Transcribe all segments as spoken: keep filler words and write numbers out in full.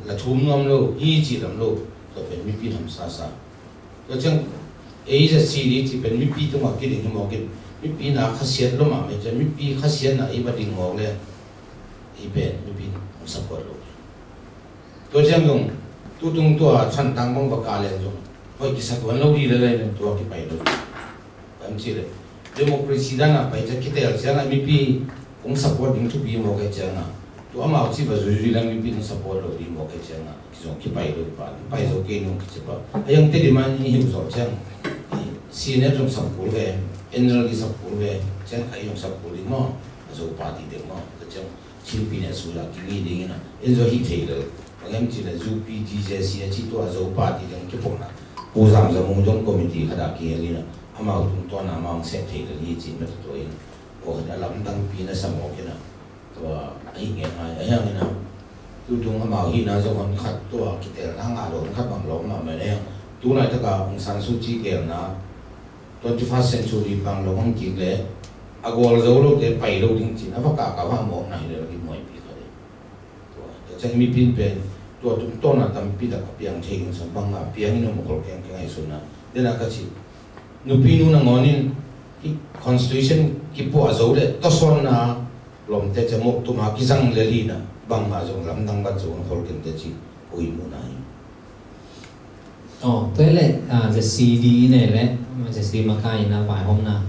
la thum nuam lo hi ci lam lo. Tua pen mipi hamsa sa. Tua ciang ei ZCD ci pen mipi tungah kiding hi mawk in, mipi na khasiat lo mahmah ciang mipi khasiatna i va ding mawk le i pen mipi hong support lo. Tua ciang zong tutung tua Thantlang bang va kah leng zong hoih kisa tuan lo ding le lai zong tua kipai lo. Kan ci le democracy dan a pai ciang kiteel ciang a mipi hong support ding thupi mawk ai ciang a, tua amau ci va zuizui lang mipi hong support lo ding mawk ai ciang a, kizong kipai lo pa, pai zo kei nung kici pa. A yang te demand i hiu zo ciang CNF zong support ve, NLD support ve, ciang ai zong support ding maw, a zo party ding maw, ka ciang Chinpi ne sula kingi ding ina, en zo hi thei lo. Bang em ci le ZPGJC a ci tua zo party ding kipona. Pu Zam Zam Mung zong committee khat a kihel ina, amau tungtawn a amau set thei lo hi ci mata tua in. Ko khat a lamdang pi na sam awk ina. Tua a hi nge ngai a hiang ina. Tutung amau hi na zong hon khat tua kitel na nga lo hon khat bang lo ma ma ne. Tulai taka Aung San Suu Kyi kel na twenty-first century bang lo hon kik le a gol zo lo te pai lo ding cin a va ka ka va mawk na hi le la ki muai pi khat e. Tua, tua ciang mipin pen tua tungtawn a tampi tak a piang thei ding sam bang a piang in a mawk keng keng ai sun na. Dena ka ci nupi nu nangawn in hi constitution kipuah zo le tawsawn na lawmte ciang mawk tuma kizang le lina bangmah zong lamdang bat zong khol kente ci ui muna hi. Aw, tua le ZCD i ne le ZCD makai ina vaihawmna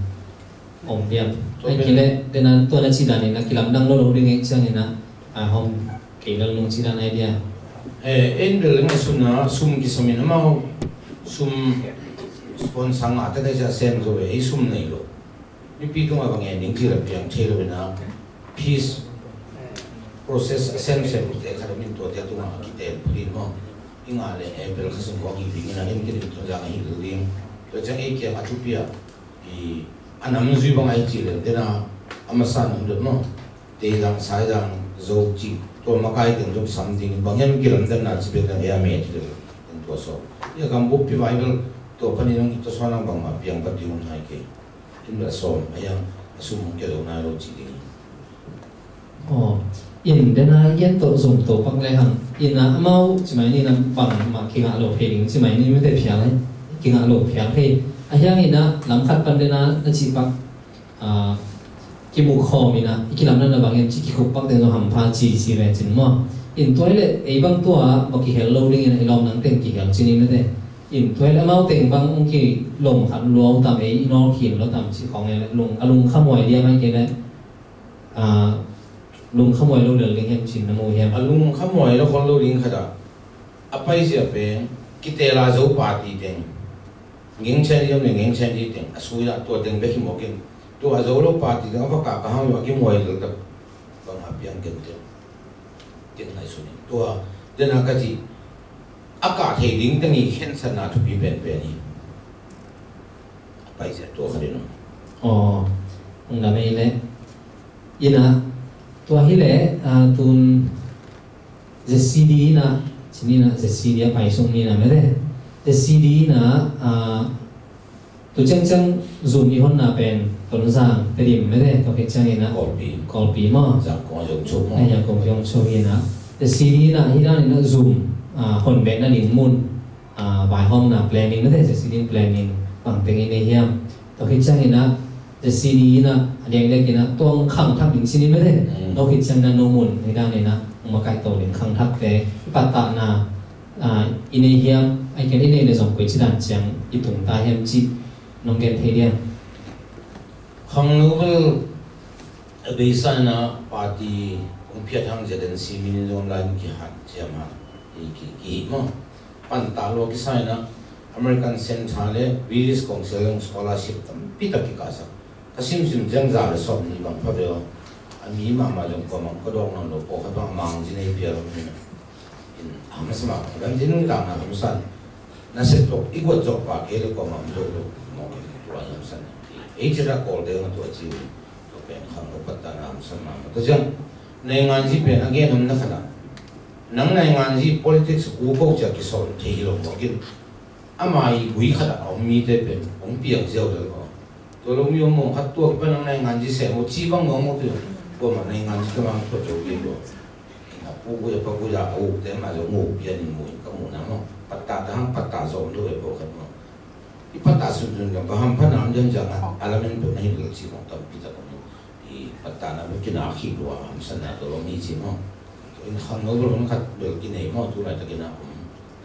om piap. Ai ki le dena tua na ci dan ina kilamdang lo lo ding ei ciang ina vaihawm kei lo nung ci dan ai dia. Eh, en bel ngai sum na sum kisamin amau sum sponsor nga te kai cia sem zo ve ei sum nei lo. Mipi tungah va ngen ding thil a piang thei lo ina peace process a semsem te khat a min tuate tungah a kitel pulin maw. I ngah le April kha sung kong hi ding ina in kidin tun zang a hi lo ding. Tua ciang ei kiang a thupi a i a nam zui bang a hi ci le dena a masa nam dot maw. Teizang, Saizang, Zo ci tua makai teng zong sam ding bang hiam kilamdanna ci bek dang hia me thil in tua sawm. I a gam buppi vai bel tua panin ang i tua sawm ang bangmah piang pat ding um nai kei. In bel a sawm a hiang a sum hong kia zo nai lo ci ding. Aw, in dena i gen tawh zong to pak le hang ina amau cimai ni na bangmah kingah lo phei ding cimai ni mete phial hei kingah lo phial hei a hiang ina lam khat pan dena na cih pak kimuh khawm ina i kilamdanna bangin ci kikhup pak teng zong hampha ci ci ve cin maw? In tua hi le ei bang tua maw kihel lo ding ina i lawm nang teng kihel cin in mete. In tua hi le amau teng bang ung kilawm khat luau tam ei i nawl khin lo tam ci khawng le lung a lung khamuai liam ai kei le lung khamuai lo lel ding hiam cin na mu hiam? A lung khamuai lo khol lo ding khat a a paizia pen kitela zo party teng Ngengchen liam le ngengchen di teng a sui ah tua teng bek hi mawk in tua a zo lo party teng a va kah ka hang lo a kimuai lo tak bang a piang ken teng teng ngai sun in tua dena ka ci a kah thei ding teng i khensatna thupi penpen hi. A paizia tua kha din aw. Aw, ung lam ei le ina tua hi le tun ZCD ina cin ina ZCD a pai sung ni na mete ZCD ina tu ciangciang zum i honna pen Tonzang Tedim mete tua khit ciang ina Kawlpi maw? Zangkong zong chuk maw? Zangkong zong chuk ina ZCD ina hi dan ina zum hon beh na ding mun vaihawmna planning mete ZCD planning bang teng ina hiam? Tua khit ciang ina ZCD ina a diakdiak ina tuang khangthak ding cin in mete no khit ciang na no mun hi dan ina makai to ding khangthak te i pattahna i nei hiam ai ken i nei le zong koi ci dan ciang i tung ta hiam ci nong gen thei diam? Khangno bel a beisa ina party kong phiat hang ZNC min in zong lai kihat ciam ha i ki hi maw? Panta lo kisa ina American Center le British Council zong scholarship tampi tak kikahsak. Ka simsim ciang za le sawm ni bang pha ve aw. A mi mahmah zong kua mang ka dawk nawn lo pawh khat bang a mang zi nei pial om ni na. In a masa mah ka dan zi nung tang na ka musan. Na set tok i guat zok pa ke le kua mang zo lo. Mawk in tua i musan. Ei cira kawl deng a tua ci. Tua pen khang lo pattana a musan mahmah. Tua ciang nainganzi pen a gen om na khat ah. Nang nainganzi politics ku ko cia kisawn thei hi lo mawk in. Ama i gui khat ah a om mite pen hong piang ziau lel maw? Tua lo mi om mawng khat tua kipan ang nainganzi seh maw ci bang mawng maw tua. Kuamah nainganzi ka mang tua tua kei tua. Uk uh a pak uh a, a ukte mah zong uk pian in mu in ka muhna maw. Patta ta hang patta zawm lo e pawlkhat maw. I patta sunsun zong ka hamphatna om diam ciang a, a lamen peuh na hi lo ci maw, tampi tak om lo. I pattana bel kina khik lua, hamsatna tawh om hi ci maw. In khangno bel hong khat bel kinei maw, tu laitakin a om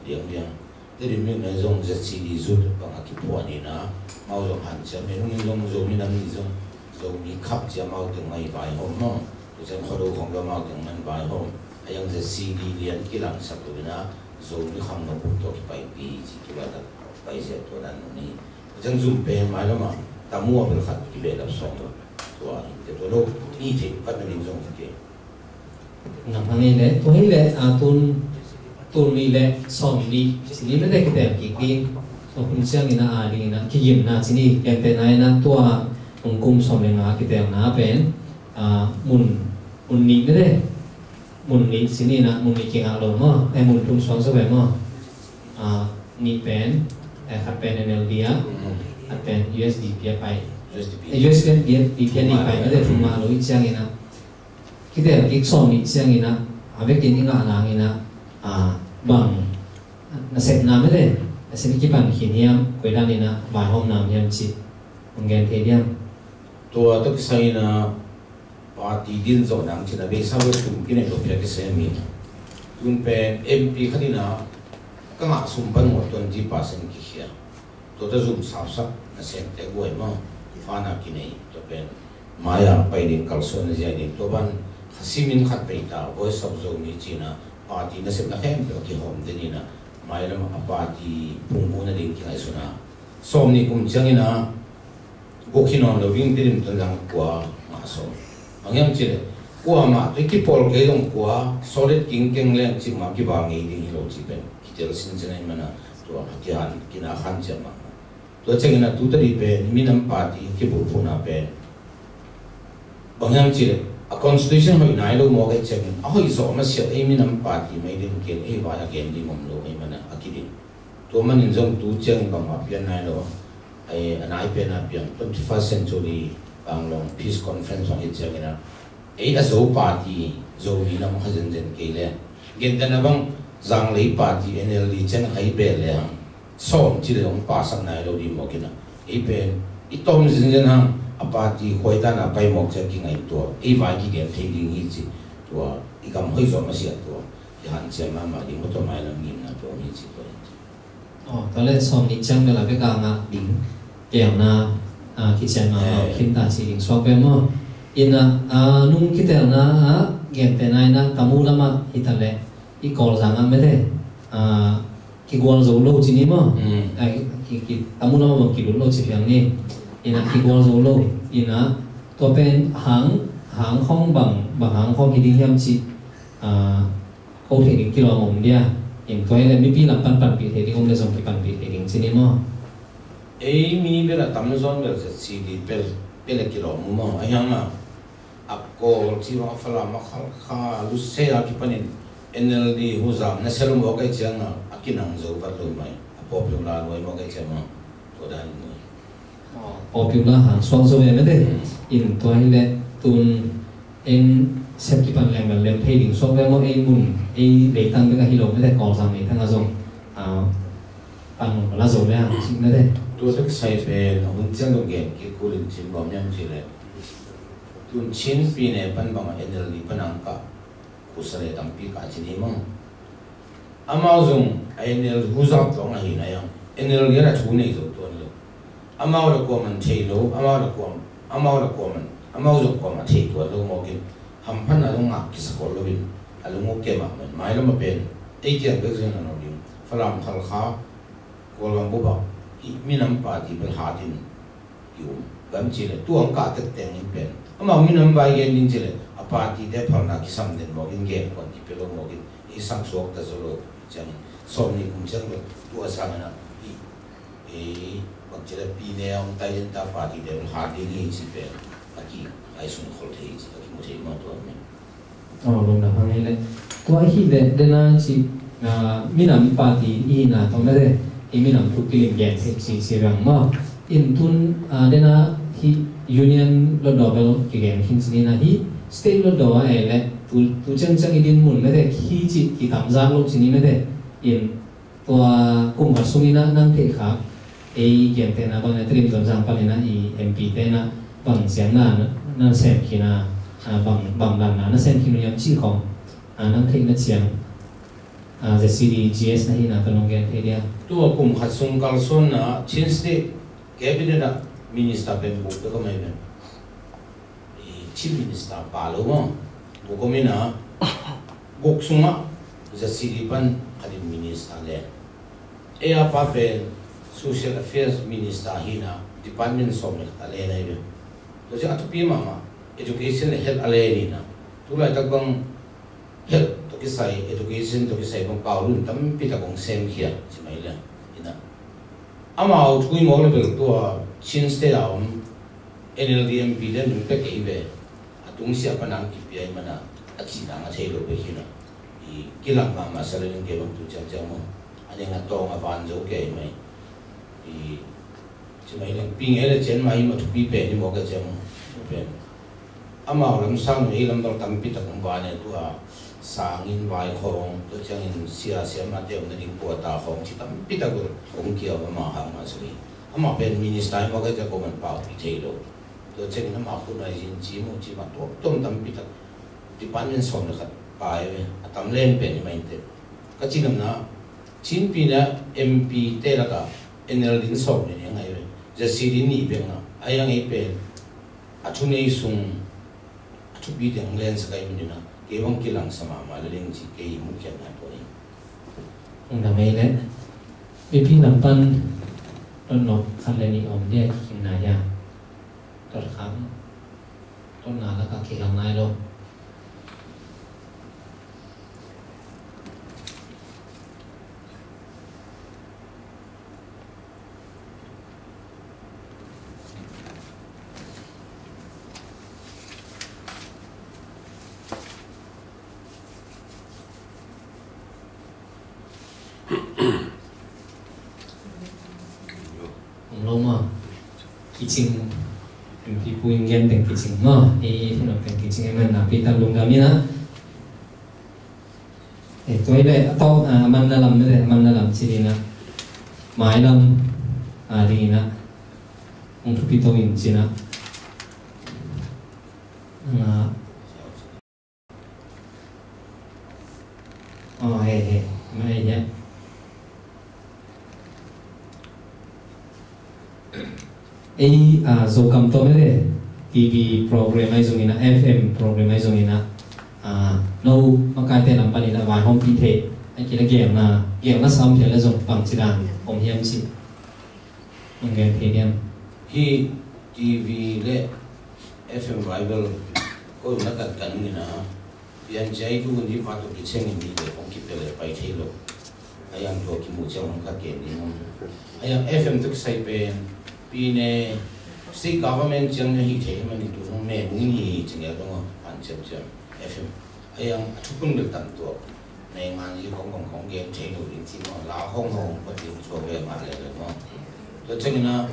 diangdiang. Tedim mik na zong Z C D zut bang a kiphuan ina, mau zong hanciam, minung in zong Zomi Nam Ni zong, Zomi Cup ci a mau teng mah i vaihawm maw. Tua ciang Khuado khawng zong mau teng mah i vaihawm. A yang Z C D lian kilangsak lo ina, Zomi khangno buk tawh kipaipih ci kibang tak pai zia tua dan lo ni. Tua ciang zum pen mai lamah, tamu a bel khat kibehlap sawm lo. Tua in te tua lo, i theih vat na ding zong kei. Nang hang ei le, tua hi le, a, tun, tun ni le, sawm ni, ci ni le, le, kitel kik ding. Tua hun ciang ina, a, ding ina, kigimna, ci ni, ken te na ina, tua, hong kum sawm le nga, kitelna pen, a, mun, mun ni le, le, mun ni, ci ni ina, mun ni kingak lo maw, e, mun thum suang zo ve maw. A, ni pen, e, khat pen N L D a, khat pen U S D P a pai. U S D P. E, U S D P a ni pai, na le thum ngah lo i ciang ina. Kitel kik sawm nih ciangin ah, a vekin i ngah nangin ah, a, bang nasepna mete, nasep i kipan khin hiam, koi danin ah vaihawmna om hiam cih hong gen thei diam? Tua tawh kisai in ah party din zawh nang cih a beisa bek tum kinei lo pia kisai mi. Tun pen M P khat in ah ka ngah sum pan ngawh twenty percent kikhia. Tua tawh zum sapsak nasemte guai maw, fana kinei tua pen. Mai-a pai ding, kalsuan a zia ding, tua ban kha simin khat pei ta, Voice of Zomi ci-in ah party nasepna khempeuh a kihawm den in ah, mailam a party phungvuh nading kingaihsun a. Sawm nih kum ciangin ah, guk hi nawn lo ding, Tedim Tonzang kua ngah sawm. Bang hiam cih leh, kuamah tawh i kipawl kei zong kua, solid kingkeng leng cih mah kival ngei ding hi lo cih pen kitel sinsen ahih manin ah, tua a kihan, kina khan ciang mahmah. Tua ciangin ah tu tadi pen, minam party kibulphuhna pen, bang hiam cih leh, a constitution hoih nai lo mawk ahih ciangin, a hoih zawh masiah ei minam party mai ding kei, ei vai a gen ding om lo ahih manin ah, a kiding. Tua manin zong tu ciangin bangmah pian nai lo. Ei, a nai pen a piang, twenty-first century Panglong Peace Conference hong hi ciangin ah, ei a zo party, Zomi nam kha zenzen kei leh, gentehna bang zanglei party N L D ciang kha i bel lehang, sawm ci leh hong pasak nai lo ding mawk in ah. Ei pen, i tawm zenzen hang, a party khuai dan a pai mawk ciang kingaihtuah, ei vai kigen thei ding hi ci, tua, i gam hoih zawh masiah tua, i hanciam mahmah ding, tua mailam ngimna tua hi ci tua hi ci. Aw, tua leh sawm nih ciang bel a bek a ngah ding, telna, a, kician mahmah khin ta ci ding suak pen maw. In ah, a, nung kitelna ah, gentehna in ah, tamu lamah hi ta leh, i Kawlzang ah mete, a, kigual zo lo ci ni maw. Mm. A, ki, ki, tamu lamah bang kilut lo ci piang ni. In ah kigual zo lo, in ah tua pen hang, hang khawng bang, bang hang khawng hi ding hiam cih, a, ko thei ding kilawm om dia. In tua hi leh mipi lam pan panpih thei ding om leh zong kipanpih thei ding ci ni maw. Ei mi bel a tamzaw in bel Z C D bel, bel a kilawm uh maw. A hiang a, a Kawl ci bang a Falam a Khalkha, Lusei a kipanin N L D huzam na sel mawk ahih ciang a, a kinang zo vat lo mai. A popular lo mawk ahih ciang a, tua dan in maw. Popular hang suak zo ve mete. In tua hi leh tun en sep kipan leng bel lem phei ding suak ve maw, ei mun, ei leitang bek a hi lo mete, Kawlzang leitang a zong, a, pan la zo ve hang sik mete. Tua tawh kisai pen, a hun ciang dong gen kik kul in cin bawm niam ci leh. Tun Chin pi ne pan bang a N L D pan ang ka. Kusale tampi ka ci ni maw. Amau zong a N L D huzap tawh a hi na yang, N L D a thu nei zo tuan lo. Amau la kuaman thei lo, amau la kuam, amau la kuaman, amau zong kuamah thei tuan lo mawk in, hamphatna zong ngak kisa khol lo in, a lung uh kem ah man, mailam a pen, ei kiang bek zong a no ding, Falam, Khalkha, Kawlgam bup ah, hih minam party bel hat in, i um. Bang ci leh, tu ang kah tekteng in pen. Amau minam vai gen ding ci leh, a party te phalna kisam den mawk in gen kuan kipia lo mawk in, i sang suak ta zo lo ciang in. Sawm nih kum ciang bel, tu a sang in a, i, i, bang ci leh, pi ne a om tai den ta party te hat ding hi ci pen. A ki, ai sun khol thei ci, a kimu thei mawk tua min. Aw, lungdam hang ei leh. Tua ahih leh, dena ci, ah, minam party i hihna tawh mete, i minam thu kilim gen thei ci, ci bang maw. In tun, ah, dena hih Union Hlutdaw bel kigen khin ci ni na hih, State Hlutdaw a ei leh, Tu, tu ciangciang i din mun mete, khi ci kitamzak lo ci ni mete. In tua kum khat sungin ah nang theih khak, ei gentehna bangin ah Tedim Tonzang panin ah i M P te in ah bang ciang na, na sem khin a, ah, bang, bang dan na, na sem khin uh hiam cih khawng, ah, nang theihna ciang, ah, Z C D G S na hihna tawh nong gen thei diam? Tua kum khat sung kalsuanna Chin State Cabinet ah Minister pen buk bek om hi ve. I Chief Minister pa lo maw, guk om in ah, guk sungah Z C D pan khat in minister len. Ei a pa pen Social Affairs Minister hi in ah, department sawm le khat a len ahi ve. Tua ciang a thupi mahmah Education le Health a len in ah, tu laitak bang health tawh kisai, education tawh kisai bang paulun tampi tak hong semkhia ci mai liang in ah. Amau thu i mawk le bel tua Chin State a om N L D M P te nung pek ei ve. A tungsiah pan a kipia i man ah, a cihna a thei lo bek hi in ah. I kilang mahmah sa le ning kei bang tu ciangciang maw, a ning a tawng a van zo kei mai. I ci mai liang pi ngei le cian mai i ma thupi pen i mawk le ciang maw. Pen amau lam sang in ei lam bel tampi tak hong van e, tua sangin vai khawng, tua ciangin sia siamate omna ding puata khawng ci tampi tak bel hong kia om amau hang mah sung hi. Amau pen minister hi mawk a, tua ko man pau pi thei lo. Tua ciangin amau khut nai zin ci mu ci mah tuamtuam tampi tak department sawm le khat pai ve, a tam len pen hi mah inteh. Ka ci namna Chin pi na M P te lakah N L D in sawm le nih a ngai ve. Z C D in nih bek na, a yang ei pen a thu nei sung a thupi teng hong lensak ahi manin ah, kei bang kilangsa mahmah le leng ci kei mukhiatna tua hi. Hong dam ei leh mipi lam pan dotnop khat le nih om dia kikhinna hia? Dot khang, dotna lakah kihel nai lo. Om lo maw? Kicing, pipu in gen teng kicing maw? I thenop teng kicing, amen. Napi tak lungdam in ah. Eh, tua hi leh a tawp, ah, a manna lam mete, a manna lam ci ding in ah, mailam, ah, ding in ah hong thupi to in ci in ah. Ah, oh, he, he, mai he. Ei, ah, Zokam tawh mete, T V program ahi zongin ah, F M program ahi zongin ah, ah, no makaite lam panin ah vaihawmpih theih a kila gelna, gelna sam thei le zong bangci dan om hiam cih hong gen thei diam? Hih T V le F M Bible ko na kan kan ni na. Piancil tu hun hi pha tu kicing in hi le kong kipia le pai thei lo. A yang tua kimu ciang hong ka ken ding om. A yang F M tu kisai pen pi ne state government ciang na hi thei manin tu hong men ni hi cing el dong pan ciam ciam F M. A yang a thukun bel tam tua. Nei ngan hi kong kong kong gen thei lo ding ci maw, la hong hong pa ding tua ve ma le le maw. Tua ciangin a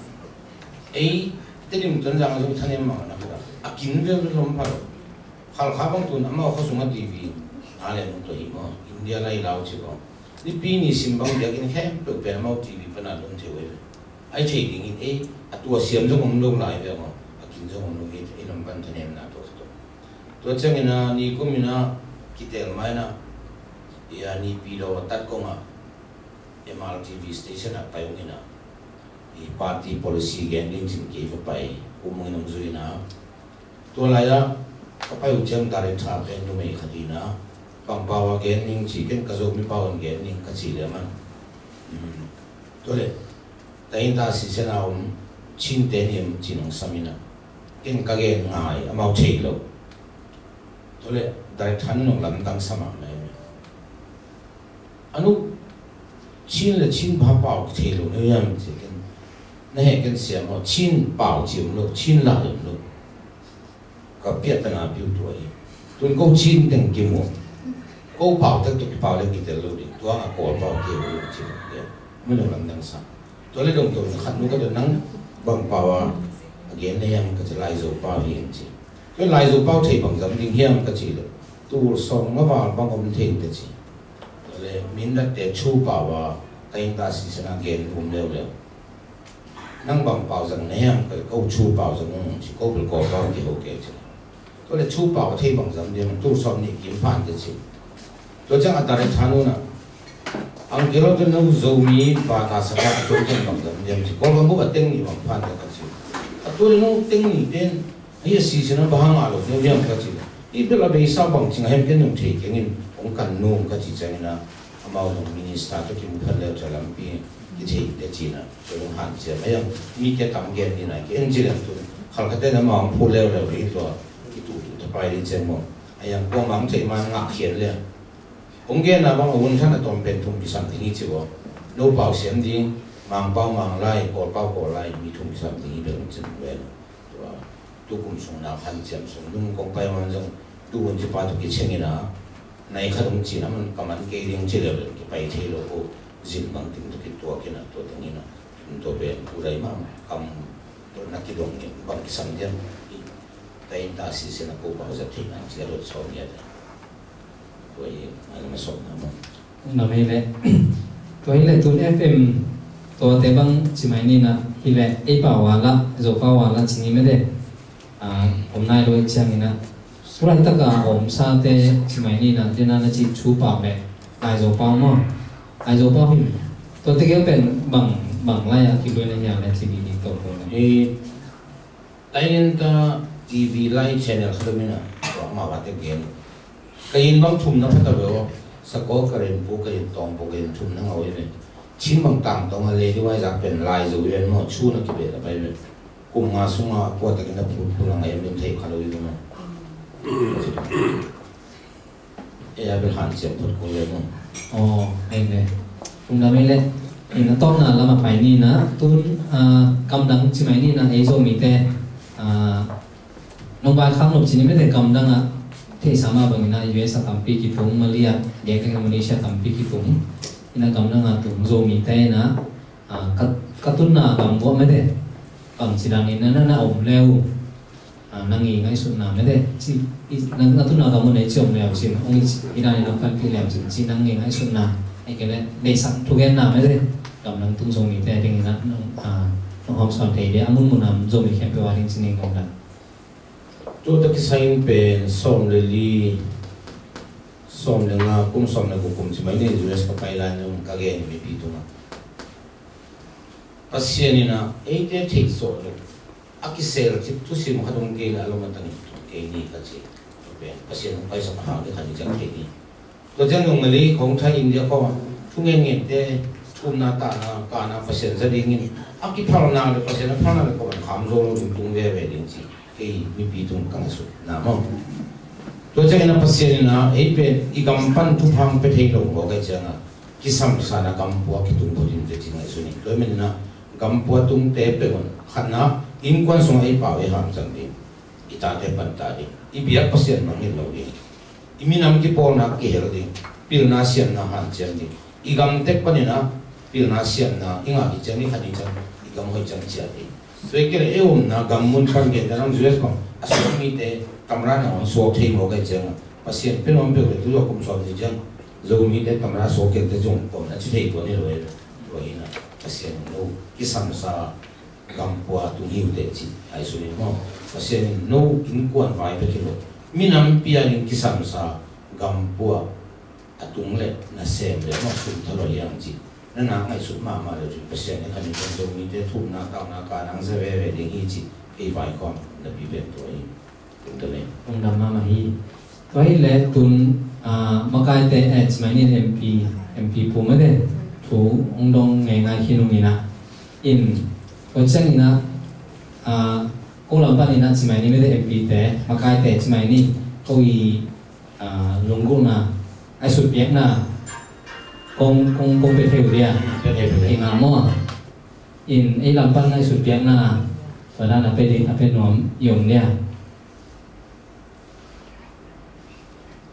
ei Tedim Tonzang zong thanem ma na ka a kin ve lom pha lo. Khalkha bang tun amau khua sungah T V na le nung tua hi maw, India lai lau ci bang. Nipi ni sim bang biakinn khempeuh pen amau T V pana lum thei uh hi ve. Ai thei dingin ei a tua siam zong om lo lai ve maw, a kin zong om lo hi, ei lam pan thanemna tua tua. Tua ciangin a nikum in a kitel mai in a, i a nipi lo a tat kong a M R T V station ah pai ung in a, i party policy gen ding cin kei va pai, kum ung in ung zui in a, tua lai-ah ka pai uh ciang director pen numei khat hi-in ah, bang pau a gen ning ci, ken ka Zomi pau in gen ning ka cih leh aman, um, tua leh tainta sisen a om Chin te ni em ci nong sam in ah, ken ka gen ngai, amau thei lo. Tua leh director nong lamdang sa mahmah hi. A nu, Chin le Chin pha pau kithei lo na hiam ci ken. Na heh ken siam aw, Chin pau ci om lo, Chin lai om lo. Ka piahtana piu tua hi. Tun ko Chin teng kimu. Ko pau tek tuk kipau le kitel lo ding. Tua a Kawl pau kei lo ci lo ding. Mun lo lamdang sa. Tua le dong tua khat nu ka tua nang bang pau a gen na hiam ka ci Laizo pau hi ci. Tua Laizo pau thei bang zam ding hiam ka ci lo. Tul sawm nga val bang om thei te ci. Tua le mindatte thu pau a ka inn ta sisan a gen um leuleu. Nang bang pau zang na hiam ka ko thu pau zang ung ci ko bil ko pau ki ho ke ci. Tua le thu pau a thei bang zang diam tul sawm nih kim phan te ci. Tua ciang a ta le than un a ang kilo te no Zomi pa ta sa ka tua ciang bang zang diam ci ko bang bu a teng ni bang phan te ka ci. A tua le no teng ni ten Hih a sisan a bang hang a lo deuh hiam ka ci. Hih bel a beisa bang ci ngah hiam ken nong thei keng in hong kan nuam ka ci ciangin a amau zong minister tawh kimu phat leu ca lampi kithei te ci-in a tua zong hanciam a hiam mite tam gen ding a ki en ci leng tun khalkhatte in amau hong phu leuleu ding tua kituhtuh tapai ding ciang maw a hiam kuamah hong theih man ngah khian le hong genna bang a hun than a tawm pen thum kisam ding hi ci ua no pau siam ding Mang pau Mang lai Kawl pau Kawl lai mi thum kisam ding hi bel hong cin vel. Tua tukum sung nak hanciam sung nung kong pai man zong tu hun ci pa tu kiceng in a nai khat hong ci na man ka man kei ding ci leu leu kipai thei lo ko zin bang ting tu kituak in a tua teng in a tua pen u dai mah kam tua na kidong in bang kisam diam i ta in ta si sin a ko bang zat thei na ci a dot sawm ia ta. Tua hi a lama sawm na man. Lam hi leh tua hi leh tun F M tuate bang ci mai ni na hi leh ei pau a lah Zo pau a lah ci ni mede. Om nai lo ei ciangin a sulai taka om sate ci mai ni na dena na ci thu pau leh Aizo pau maw Aizo pau hi. Tuate keu pen bang bang lai a kilui na hiang leh ci ni ni to ko na. Tainenta T V lai channel khat om in a tua amau a te gen. Ka inn bang thumna pha ta ve aw. Sakaw ka ren pu ka inn tawng pu ka inn thumna ngau hi ve. Chin bang tang tawng a lei di wai zak pen lai zo hi ve maw chu na kibe ta pai ve. Kum nga sunga kua takin a phut phut a ngai a min thei kha lo hi ve maw. Ei a bel hanciam phot ko le maw. Aw ei le. Kum lam ei le. Ina tawpna lam a pai ni na tun kamdang ci mai ni na ei Zomite nong bai khak nop ci ni mete kamdang a theihsa mah bangin a U S a tampi kitung Malaysia diak teng Malaysia tampi kitung ina kamdang a tung Zomite ina ka tunna gam buah mete bang ci dangin na na om leu. Nang i ngaihsutna mete ci na tunna gam buah nei ci om leu cin ong i dangin nong kan pi leu cin ci nang i ngaihsutna ei kele deihsak thugenna mete gam nang tung Zomite dingin a nong hawmsawn thei dia a munmun a Zomi khempeuh a ding ci ni gam dang. Tuta kisai in pen sawm le li sawm le nga kum sawm le guk kum ci mai ni U S ka pai lai nung ka gen mipi tungah Pasian in a eite theih zawh lo a kisel cip thusim khat hong kei le a lom a tangin tung kei ni ka ci. Tua pen Pasian hong paisak a hang ding khat ni ciang thei ni. Tua ciang nung mali khawng thai India khawng a thungen ngente thumna tahna kahna Pasian za dingin a kiphalna le Pasian a phalna le kawm an kham zo lo ding tung veve ding ci. Kei mipi tung ka ngaihsutna maw. Tua ciangin a Pasian in a ei pen i gam pan thupha hong pia thei lo maw kai cianga kisamsa na gam pua kitung pua ding te ci ngaihsun in tua i manin a gam pua tungte peuh un khatna innkuan sungah ei pau ei hamcang ding i tate pan ta ding i biak Pasian mangngilh lo ding. I minam kipawlna kihel ding, pilna siamna hanciam ding. I gam tek panin a pilna siamna i ngah i ciang ni khat i ciang i gam hoih ciang ciah ding. Tua i kei le ei omna gam mun pan gen dan ang U S bang a suak mite tamra na hong suak thei maw kai ciang a Pasian pen om peuh le tu zong kum sawm ni ciang Zomite tamra suak kei te zong om na ci thei tua ni lo e. Tua hi na Pasian no kisamsa gam pua tung hi uh teh ci ai sunin maw. Pasian in no innkuan vai bek hi lo minam pia ding kisamsa gam pua a tung le na sem le maw sum tha lo hiang ci. Na na ngaihsut mahmah le cun Pasian in khan in kan Zomite thumna tauna ka nang za veve ding hi ci. Kei vai khawm na pi pen tua hi. Tung ta le. Tung dam mahmah hi. Tua hi le tun makaite eh ci mai ni M P M P pu mate thu hong dong ngeingai khin ung ina in tua ciang ina ko lam pan ina ci mai ni mate M P te makaite ci mai ni ko i lunggulhna ai sut piakna kong kong kong pe theu dia. Pe theu dia. Kei nga maw in ei lam pan ai sut piakna tua dan a pe ding a pe nuam i om dia.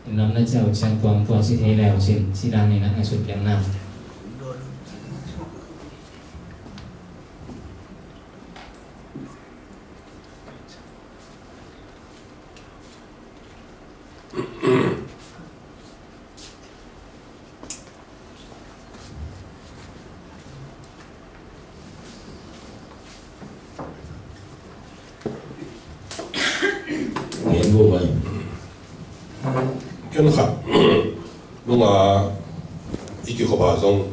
Lam na ciau ciang tuang tua ci thei leu cin ci dan ni na a sut piang na. Ken khat nunga i kikhop a zong,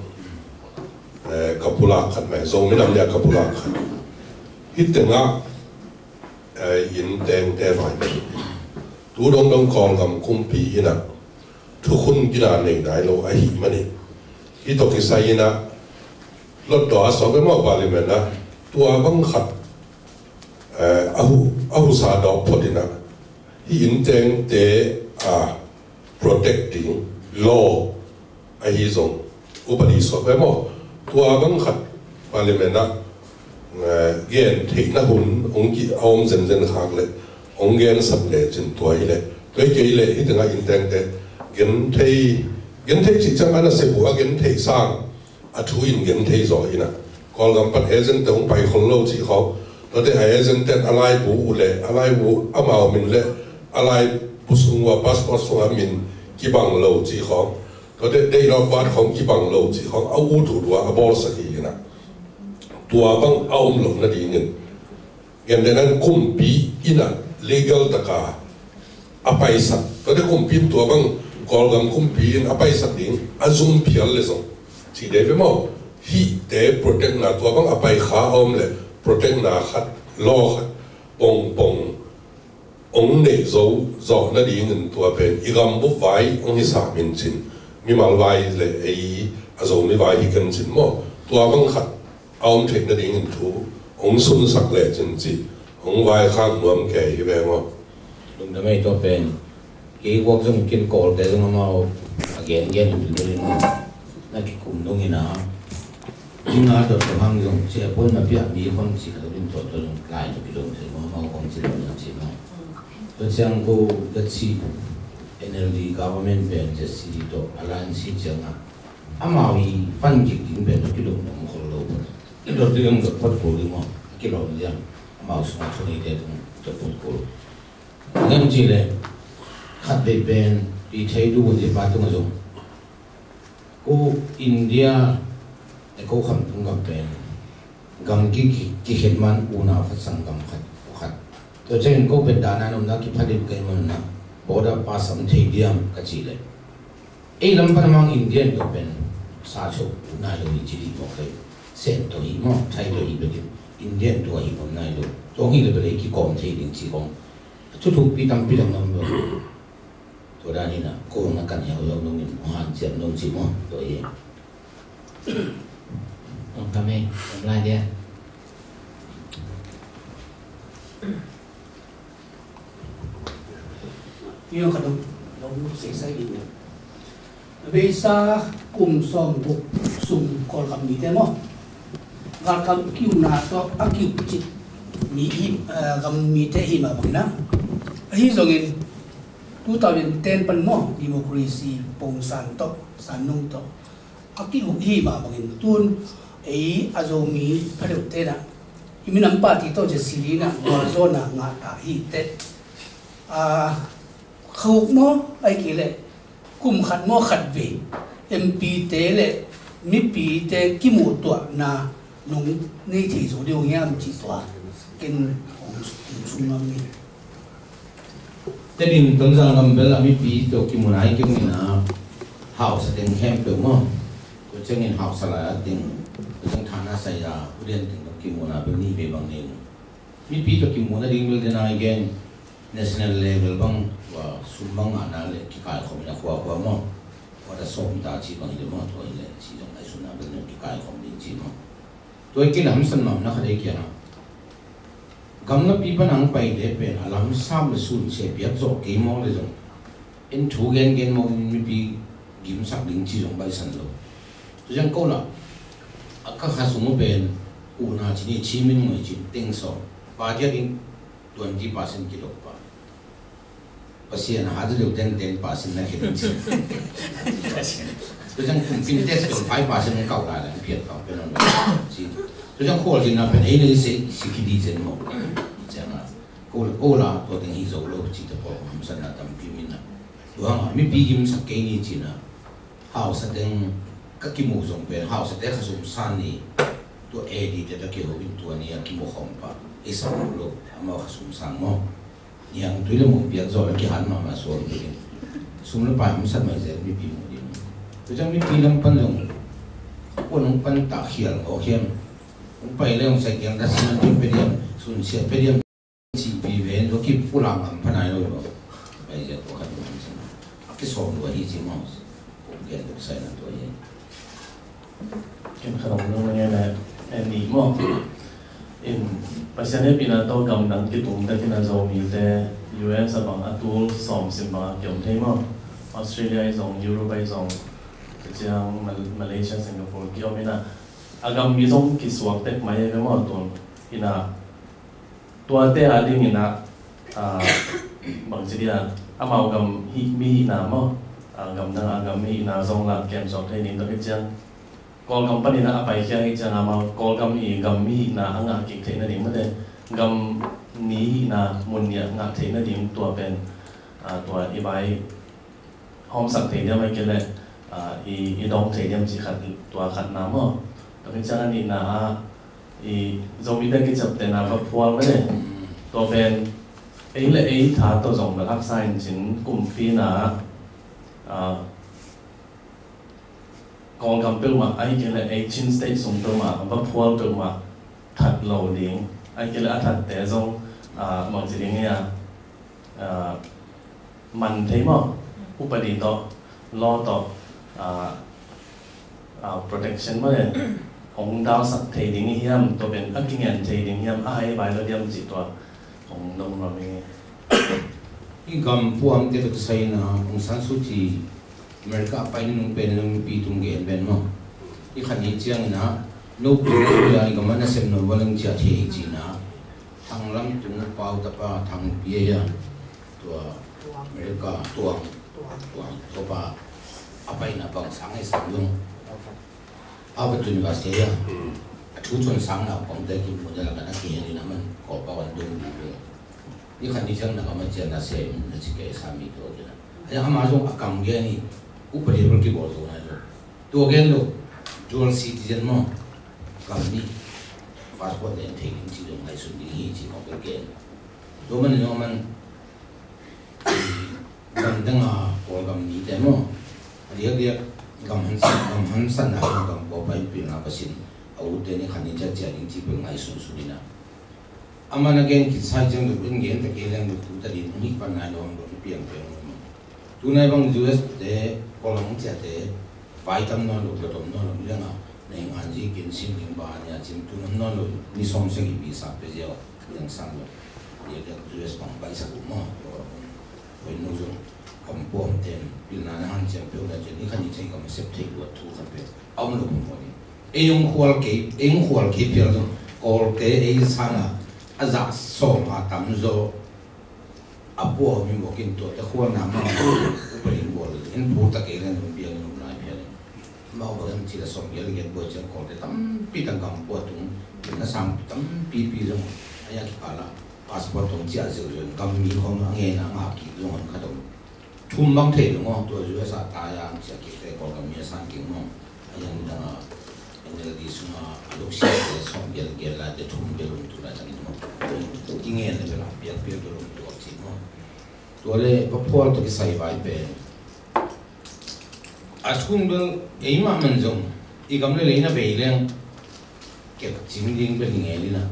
eh, ka pulak khat mai, Zomi Nam Lia ka pulak khat. Hih tengah, eh, inn tengte vai, tu dongdong Kawlgam kumpi in ah thukhun gina nei nai lo ahih manin, hih tawh kisai in ah Hlutdaw a suak bek mah, Parliament ah tua bang khat, eh, a hu, a husa dawk phot in ah, hih inn tengte a protect ding law ahi zong upadi suak bek maw, tua bang khat Parliament ah, eh, gen theihna hun hong ki a om zenzen khak leh hong gensak lecin, tua hi leh, tua hi kei leh hih tengah inn tengte gen thei, gen thei cih ciang a nasep uh a gen thei sang a thu in gen thei zaw in ah, Kawlgam pan agent te hong pai khol lo cih khawng, tuate a agent ten a laibu uh leh a laibu, amau min leh a laibu sung uh a passport sungah min kibang lo cih khawng, tuate date of birth khawng kibang lo cih khawng a ut uh lua a bawlsak hi in ah, tua bang a om loh nadingin, gentehna in kumpi in ah legal taka a paisak, tuate kumpi in tua bang Kawlgam kumpi in a paisak ding a zum phial leh zong, cih dei ve maw, hihte protect na, tua bang a pai kha a om leh protect na khat, law khat pongpong hong neih zo zawh nadingin, tua pen i gambup vai hong hi sam in cin, mimal vai leh ei a Zomi vai hi ken cin maw, tua bang khat a om theih nadingin thu hong sunsak lecin cih hong vaikhak nuam kei hi ve maw. Lungdam ei, tua pen kei guak zong kin Kawlte zong amau a gengen in, na kikum dong in ah, ina dot lo hang zong ci a pon na piak mi hong ci ka lo in, tua tua zong lai na kilong thei maw, amau hong ci lo na ci maw. Tua ciang ko da ci, N L D government pen Z C D tawh alliance ciang a, amau i fan kik ding pen a kilawm nuam khol lo phot. I dot ding dot phot kul ding maw, a kilawm liang. Amau sungah thuneite tung dot phot kul. Ngam ci leh khat vei pen i thei du un i pa tung a zong, ko India e, ko kham tung gam pen gam ki, ki, kikhen man unau khat, sanggam khat, ko khat. Tua ciangin ko pen dana nomna kiphadim kei manna, border pass am thei diam ka ci leh, ei lam pan amang Indian tawh pen sa chok nai lo hi ci dih mawk kei. Sen tawh hi maw, Thai tawh hi bekin, Indian tawh hi mawk nai lo. Tua hi leh bel ei kikawm thei ding ci kong a thuthupi tampi dang nam lo. Tua dan in ah ko na kan hiauhiau nungin, hanciam nung ci maw, tua hi. Ong kam ei, ong lai dia. Io ka dong, dong sei sai in. Beisa kum sawm guk sung Kawlgam mite maw, galkap kiuna tawh a kiucit mi hi, eh, gam mite hi mah bangin ah, ahi zongin two thousand ten pan maw, democracy pongsan tawh, sannung tawh a kiuk hi mah bangin, tun ei a Zomi pha deuhte in ah i minam party tawh zia sili in ah gualzawhna ngah ta hi teh. Ah, khauk maw, ahih kei leh kum khat maw khat vei M P te leh mipite kimuhtuahna nong nei thei zo ding hiam cih tua ken hong sung nuam ing. Tedim Tonzang gam bel a mipi tawh kimuhna hi kei ung in ah, hausa teng khempeuh maw, tua ciangin hausa lai a teng, tua ciang thana saya, ulian teng tawh kimuhna bel nih vei bang nei ung. Mipi tawh kimuhna ding bel den a i gen, national level bang, tua sum bang ngahna leh kikaikhawm in a khuakhua maw, tua da sawm ta ci bang hi leh maw, tua hi leh ci zong ngaihsutna bel nei ung, kikaikhawm ding ci maw. Tua hi kei leh hamsat mahmah khat ei kiangah, gam napi pan a hong paite pen a lamsam leh sunsia piak zawh kei mawk leh zong, en thu gengen mawk in mipi gimsak ding ci zong baihsan lo. Tua ciang ko lah a ka kha sung uh pen, uhna ci ni, ci min ngoi ci teng sawm, pa kiak in twenty percent kidok pa. Pasian a hat deuh ten, ten percent na khen ci. Tua ciang kumpi in tax twenty five percent kau lai lai phiat kau pen on ci. Tua ciang khual ci na pen ei lei se si ki di zen maw. Ciang a ko lah, ko lah tua teng hi zo lo ci ta pawl hamsatna tampi min a. Tua hang a mipi gimsak kei ni ci na, hausa teng ka kimuh zong pen, hausate khasum san ni, tua A D te ta kiho in tua ni a kimuh khawm pa ei sam lo, amau khasum sang maw. Niangtui le muh piak zawh le kihat mahmah suak ding. Sum le pai hamsat mai zel mipi muh ding. Tua ciang mipi lam pan zong a kuan hong pan tak khial ngawk hiam? Hong pai le hong sai kiang ta sinan pia pia diam, sunsiat pia diam. Cihpi ven tua kipulak ngam pha nai lo hi maw? Pai zel tua khat hong hamsat a kisawm lua hi ci maw? Kong gen tuk sai na tua hi. Ken khat om nung na ngen e, en nih maw? In Pasian hehpihna tawh gamdang kitung takin a Zomite U S a bang a tul sawm sim bang a kiom thei maw? Australia i zong, Europe i zong, ciang Mal-, Malaysia, Singapore kiom ina a gammi zong kisuak tek mai e ve maw tun ina tuate a dingin ah, ah, bangci dia, amau gam hih mi hihna maw? Ah, gamdang a gam mi hihna zong lah kem suak thei ning tua hi ciang. Kawlgam panin ah a paikhia hi ciang amau Kawlgam i gam mi hihna a ngah kik theih nading mate. Gam ni hihna mun ni a ngah theih nading tua pen, ah, tua i vai hawmsak thei diam ai kei leh, ah, i, i dawng thei diam cih khat, tua khatna maw? Tua hi ciang a nihna ah, i Zomite kiciaptehna va phual mah le. Tua pen, ei le ei tha tawh zong bel haksa in cin kumpi na, ah, Kawlgam peuhmah, ai kei leh ei Chin State sung peuhmah, va phual peuhmah, that lo ding. Ai kei leh a thatte zong, ah, bangci ding hi a, ah, man thei maw? Upadi tawh, law tawh, ah, ah, protection maw le, hong dalsak thei ding hi hiam, tua pen a kingen thei ding hiam, a hai vai lo diam cih tua hong dong lam hi. I gam puamte ka kisai na Aung San Suu Kyi America a pai nung pen nung pi tung gen pen maw? I khan hi ciang ina no pi na pi a i gam a na sem no va leng cia thei hi ci na. Thang lam tung pau tapa thang pi a tua America tuang, tuang, tuang pa a pai na bang sang ai sang dung. Harvard University a thu chon sang na pang te ki mu de la ka na ki hen ina man ko pa wan dung dung. Ni khan ni chang na ka ma chen na se na chi ke sa mi to ke na. Ai ama zong a kam ge ni upadi bol ki bol zo na zo. Tua gen lo dual citizen maw, kam ni passport len thei ding ci dong lai sun ding hi ci maw ka gen. Tua man ni man gam dang a Kawlgam ni te maw, a diak diak gam han san, gam han san na gam ko pai pil na pasin a u te ni khan ni cha cha ding ci pil ngai sun sun ni na. Ama na gen kit sai ciang duk in gen ta ke leng duk tu ta din hong hih pan nai lo hong duk piang piang lo maw. Tunai bang U S te Kawlgam ciate vai tam nawn lo, dot om nawn lo, leng a na hing an zi kin sim ding ba nia cin tu nam nawn lo, ni sawm seng i pi sak pe ziau, leng sang lo. Nia ka U S bang bai sak u maw, oi nu zong kam puam ten pilna na han ciam peuh na cian i khan i cei kam sep thei luat thu khat pe a om lo pun pun. Ei hong khual kei, ei hong khual kei pial zong Kawlte ei sanga a zah sawm a tam zaw a pua hong in bawkin tuate khualna ma upa ding bawl in pur ta kei len hong piang in hong lai piang in. Mau bang hong cil a sawm gial giat buai ciang Kawlte tampi tang gam pua tung in a sang tampi pi zong a ya kikala passport hong ciah zeu zeu in gam mi khong a ngeina ngah kik zong hong khat om. Thum bang thei dong aw, tua U S a tai a ang ciah kik te Kawlgam mi a san kik mawng. A yang dang a N L D sung a a luk siat te sawm gel gel lai te thum gel um tu lai tangin mawng. Ki ngen le bel a piak piak gel um tu a ci mawng. Tua le va phual tua kisai vai pen a thum bel ei mah man zong i gam le lei na vei leng kep cing ding bel hi ngel ina.